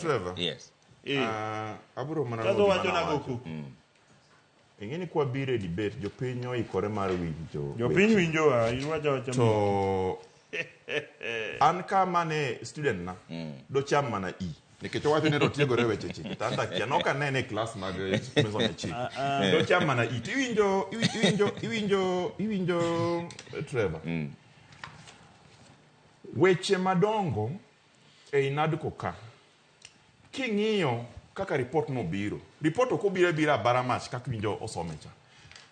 Trevor. Yes. Eh. Abro mana Kato luwo wacho gima nago nawacho. koko. Ing'e ni kwabiro e debate, jopiny oikore mar winjo. Jopiny winjowa, iwacho awacha. To an ka mane student na docham mana E nikech owacho ni otiegore e weche chike to an to akia nok anene e klas mag misome chik docham mana E to iwinjo iwinjo iwinjo iwinjo Trevor weche madongo ei NADCO ka king'iyo kaka report nobiro report ok obiro abira abara mach kaka iwinjo osome cha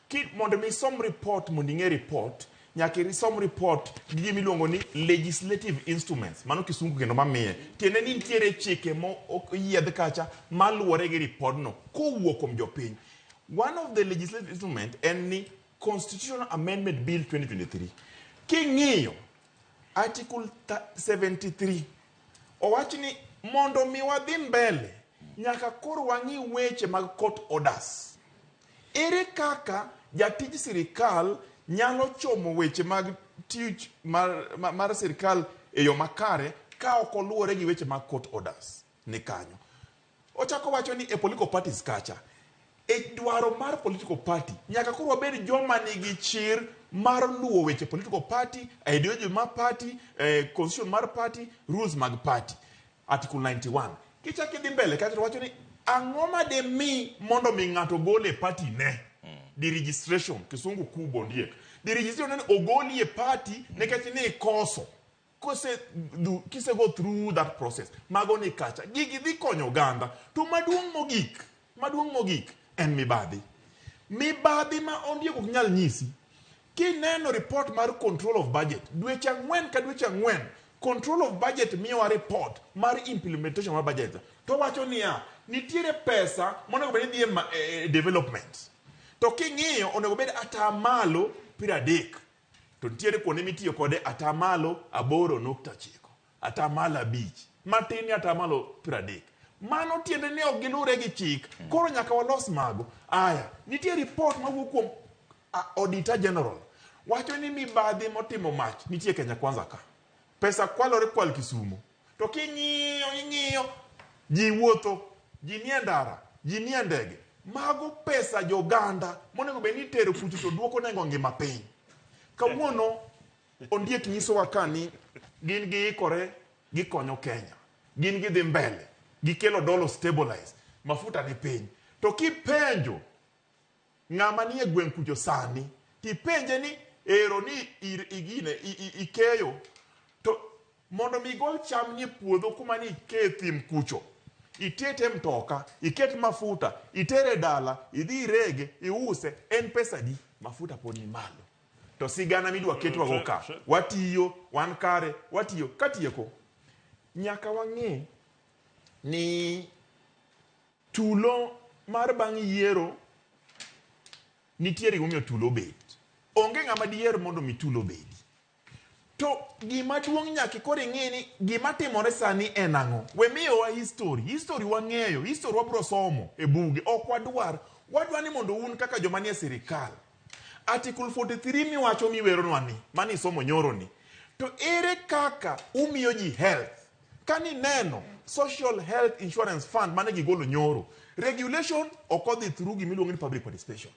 Ki, mondo mi isom report mondo ing'e report nyaka isom report gi gima iluongo ni legislative instruments mano kisungu kendo mamiye tiende ni nitiere chike mo oyiedh kacha maluwore gi ripodno kowuok kuom jopiny one of the legislative instrument en ni constitutional amendment bill 2023 king'iyo article 73 owach ni mondo mi wadhi mbele nyaka koro wang'i weche mag court orders ere kaka jatij sirikal nyalo chomo weche mag tich mar, mar, mar sirikal e yo makare ka ok oluwore gi weche mag court orders ni kanyo ochako wacho ni e political parties kacha e dwaro mar political party nyaka koro wabed joma nigi chir mar luwo weche political party ideology mar party constitution mar party rules mag party article 91 kichak idhi mbele kacha to wacho ni ang'o ma demi mondo mi ng'ato gol e party ne deregistration kisungu kubwa ondiek deregistration en ogoli e party nikech ni ikoso kose du, kise go through that process mago ni kacha gigi dhi konyo oganda to maduong' mogik maduong' mogik en mibadhi mibadhi ma ondiek ok nyal nyisi kineno report mar control of budget dweche ang'wen ka dweche ang'wen control of budget miyowa report mar implementation mar budget to wacho niya nitiere pesa monego bed ni dhi e e development to king'iyo onego bed atamalo 30 to nitiere kuonde mitiyo kode atamalo 8.9 atamalo 5 matin ni atamalo 30 mano tiende ni ok giluwre gi chik koro nyaka walos mago aya nitie report mawuok kuom auditor general wacho ni mibadhi motimo mach nitie Kenya Kwanza ka pesa kwalore kwal Kisumo to king'iyo ing'iyo ji wuotho ji nie ndara ji nie ndege mago pesa joganda monego bed ni itero kucho to duoko nengo ngima piny kawuono ondiek nyisowa ka ni gin giikore gikonyo Kenya gin gidhi mbele gikelo dollar stabilize mafuta ni piny to kipenjo ng'ama nie gweng' kucho sani tipenje ni ero ni igine ikeyo to mondo mi igol cham ni e puodho kuma ni ikeyo thim kucho itete e mtoka iket mafuta itere dala idhi irege iuse en pesa di mafuta pod ni malo to sigana midwa ketwago ka watiyo wan kare watiyo katieko nyaka wang'e ni tulo mar bang' yiero nitiere gimomiyo tulo obet onge ng'ama diher mondo mi tulo obedi to gima duong' nyaka koro ing'e ni gima timore sani en ang'o we miyowa history history wang'eyo history wabro somo e buge ok wadwar wadwa ni mondo un kaka joma nie sirikal article 43 miwacho miweronwa ni mani isomo nyoro ni to ere kaka umiyo ji health kani neno social health insurance fund mane gigolo nyoro regulation ok odhi through gimiluongo ni public participation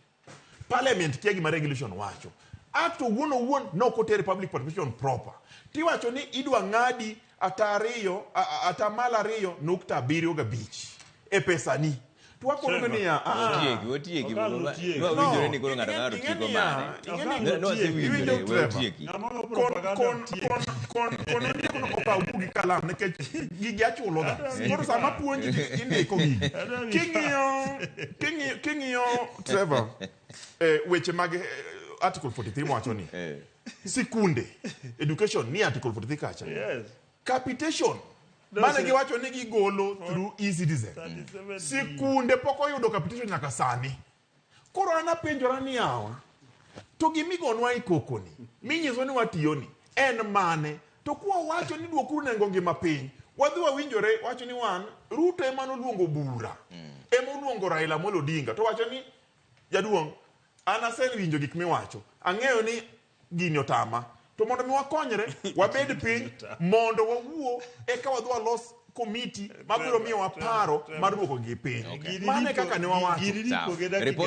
parliament kia gima regulation wacho act owuon owuon ne ok otere public participation proper tiwacho ni idwa ng'adi ata ariyo atamalo 2.75 e pesani to wakono niya Otieki, otieki. Wawinjore ni koro ng'ato ng'ato tieko mane. No, wasewinjore, we otieki. Kon ondiek no okaw bug gi kalam nikech gigi achulo ga koro sama puonji indiko gigi king'iyo king'iyo Trevor weche mag article 43 wacho ni sikunde education ni article 43 kacha Yes. capitation mane giwacho ni gigolo through e-citizen 37 sikunde pok oyudo capitation nyaka sani koro an apenjora ni yawa to gimigonwa e koko ni minyiso ni watiyo ni en mane to kwa wacho ni duokuru nengo ngima piny wadhi wawinjore wacho ni wan Ruto ema noluongo bura ema oluongo Raila Amolo Odinga to wacho ni jaduong' an asewinjo gik miwacho ang'eyo ni gini otama to mondo mi wakonyre wabed piny mondo wawuo eka wadhi walos komiti mabiro miyowa paro mar duoko gi piny. Gini Mano e ripo- kaka ne wawacho. gini ripo Sawa. gi dakika Report